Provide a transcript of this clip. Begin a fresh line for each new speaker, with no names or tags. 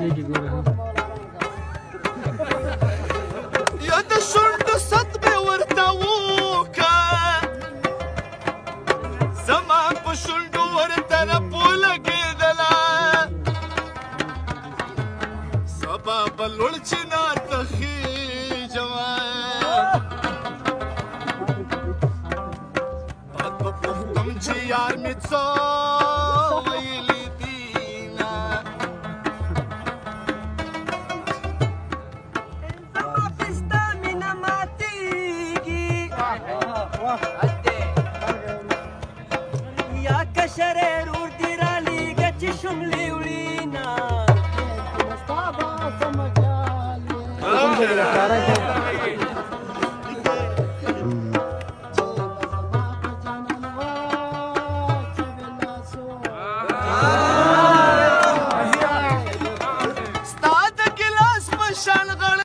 کېږي ګوره.
یا د شونډو ست مې ورته وکه، زما په شونډو ورته رپ ولګېدله. سبا به لوړ چنار ته خېژمه، باد به پوښتم چې یار مې څه ویلي دینه.
زما پستا مینه ماتېږي.